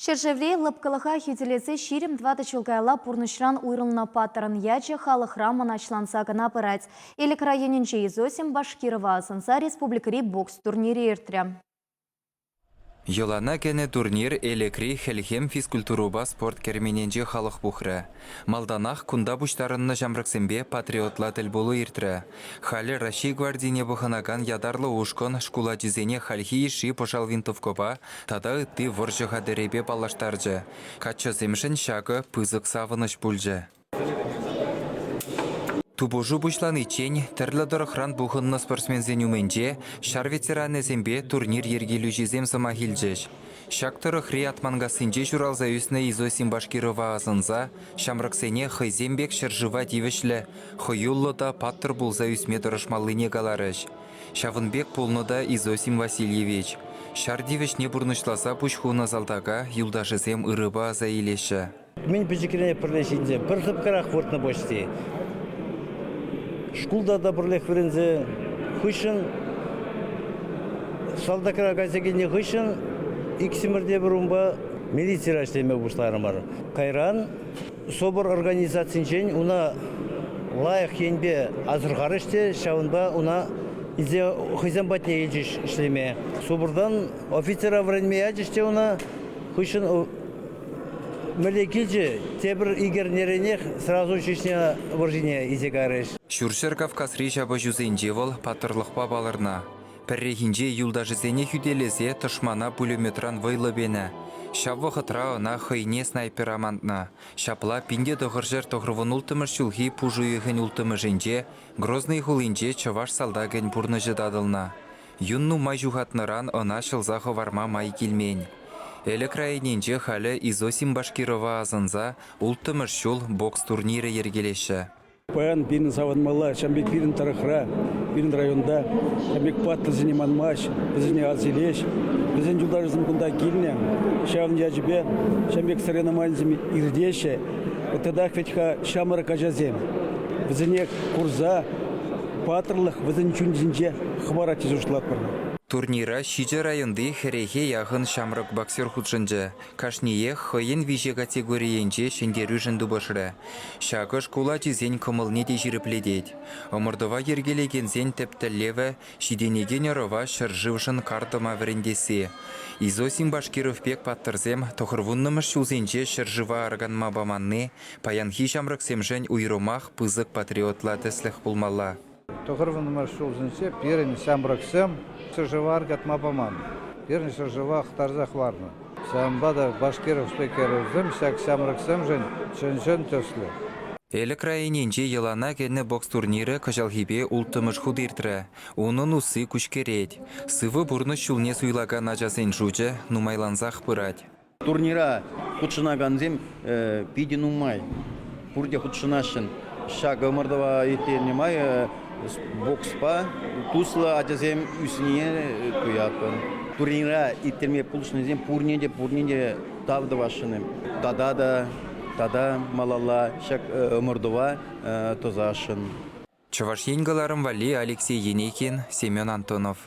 Ҫӗршыври лӑпкӑлӑха хӳтӗлесе 24 ҫул каялла пурнӑҫран уйрӑлнӑ паттӑрӑн ячӗ халӑхра мӑнаҫланса кӑна пырать. Элӗк районӗнчи Изосим Башкирова асӑнса республикӑри бокс турнирӗ иртрӗ. Йӑлана кӗнӗ турнир Элӗкри Хӗлхем физкультурӑпа спорт керменӗнче халӑх пухрӗ. Малтанах кунта пуҫтарӑннӑ ҫамрӑксемпе патриотла тӗлпулу иртрӗ. Халӗ Раҫҫей гвардине пӑхӑнакан ятарлӑ ушкӑн шкул ачисене хальхи йышши пӑшал-винтовкӑпа тата ытти вӑрҫӑ хатӗрӗпе паллаштарчӗ. Каччӑсемшӗн ҫакӑ пысӑк савӑнӑҫ пулчӗ. Тупӑшу пуҫланиччен тӗрлӗ тӑрӑхран пухӑннӑ спортсменсен умӗнче ҫар ветеранӗсемпе турнир йӗркелӳҫисем сӑмах илчӗҫ. Ҫак тӑрӑхри Атманкассинче ҫуралса ӳснӗ Изосим Башкирова асӑнса ҫамрӑксене хӑйсем пек ҫӗршыва тивӗҫлӗ, хӑюллӑ та паттӑр пулса ӳсме тӑрӑшмаллине каларӗҫ. Ҫавӑн пек пулнӑ та Изосим Васильевич. Ҫар тивӗҫне пурнӑҫласа пуҫ хунӑ салтака юлташӗсем ырӑпа аса илеҫҫӗ. Мӗн пӗчӗкрен пӗрле ҫитӗнсе пӗр сыпкӑрах выртнӑ почти. Шкулта та пӗрлех вӗренсе хыҫҫӑн салтакра кайса килнӗ хыҫҫӑн иксӗмӗр те пӗр унпа милицире ӗҫлеме пуҫларӑмӑр. Кайран СОБР организацинчен уна лайӑх енпе асӑрхарӗҫ те ҫавӑнпа уна илсе хӑйсем патне илчӗҫ ӗҫлеме. СОБРтан офицера вӗренме ячӗҫ те уна хыҫҫӑн Мӗнле килчӗ, тепӗр ик эрнеренех сразу Чечня вӑрҫине илсе кайрӗҫ. Ҫурҫӗр Кавказри ҫапӑҫусенче вӑл паттӑрлӑхпа палӑрнӑ. Пӗррехинче юлташӗсене хӳтӗлесе тӑшмана пулеметран вӑйлӑ пенӗ. Ҫав вӑхӑтра ӑна хӑйне снайпер амантнӑ. Ҫапла 1996 ҫулхи пуш уйӑхӗн улттӑмӗшӗнче Грозный хулинче чӑваш салтакӗн пурнӑҫӗ татӑлнӑ. Юн нумай ҫухатнӑран ӑна ҫӑлса хӑварма май килмен. Элӗк районӗнче халӗ Изосим Башкирова асӑнса улттӑмӗш ҫул бокс турнирӗ йӗркелеҫҫӗ. Паян пирӗн савӑнмалла, ҫавӑн пек пирӗн тӑрӑхра, пирӗн районта ҫавӑн пек паттӑрсене манмасть, вӗсене ас илеҫ. Вӗсен юлташӗсем кунта килнӗ. Ҫавӑн ячӗпе ҫавӑн пек соревнованисем иртеҫҫӗ. Татах вӗт-ха ҫамрӑк ачасем. Вӗсене курса паттӑрлӑх вӗсен чун-чӗнче хӑпарать тесе шутлатпӑр. Турнира ҫичӗ районти хӗрӗхе яхӑн ҫамрӑк боксер хутшӑнчӗ. Кашниех хӑйӗн виҫе категорийӗнче ҫӗнтерӳшӗн тупӑшрӗ. Ҫакӑ шкул ачисен кӑмӑлне те ҫирӗплетет. Ӑмӑртӑва йӗркелекенсен тӗп тӗллевӗ – ҫитӗнекен ӑрӑва ҫӗршывшӑн кар тӑма вӗрентесси. Изосим Башкиров пек паттӑрсем тӑхӑрвуннӑмӗш ҫулсенче ҫӗршыва арканма паманни паянхи ҫамрӑксемшӗн уйрӑмах пысӑк патриотла тӗслӗх пулмалла. Тӑхӑрвуннӑмӗш ҫулсенче пирӗн ҫамрӑксем ҫӗршыва аркатма паман, пирӗн ҫӗршыва хӑтарса хӑварнӑ. Ҫавӑнпа та Башкиров пеккерӗсем ҫак ҫамрӑксемшӗн чӑн-чӑн тӗслӗх. Элӗк районӗнче йӑлана кӗнӗ бокс турнирӗ кӑҫалхипе улттӑмӗш хут иртрӗ. Унӑн усси куҫкӗрет. Сывӑ пурнӑҫ ҫулне суйлакан ачасен шучӗ нумайлансах пырать. Турнира хутшӑнакансем питӗ нумай. Пурте хутшӑнаҫҫӗ. Ҫак ӑмӑртӑва ирттернӗ май бокспа туслӑ ачасем ӳснине туятпӑр. Турнира ирттерме пулӑшнисем пурне те пурне те тав тӑвасшӑн. Тата та тата малалла ҫак ӑмӑртӑва тӑсасшӑн. Чӑваш Ен кӑларӑм валли Алексей Енейкин, Семен Антонов.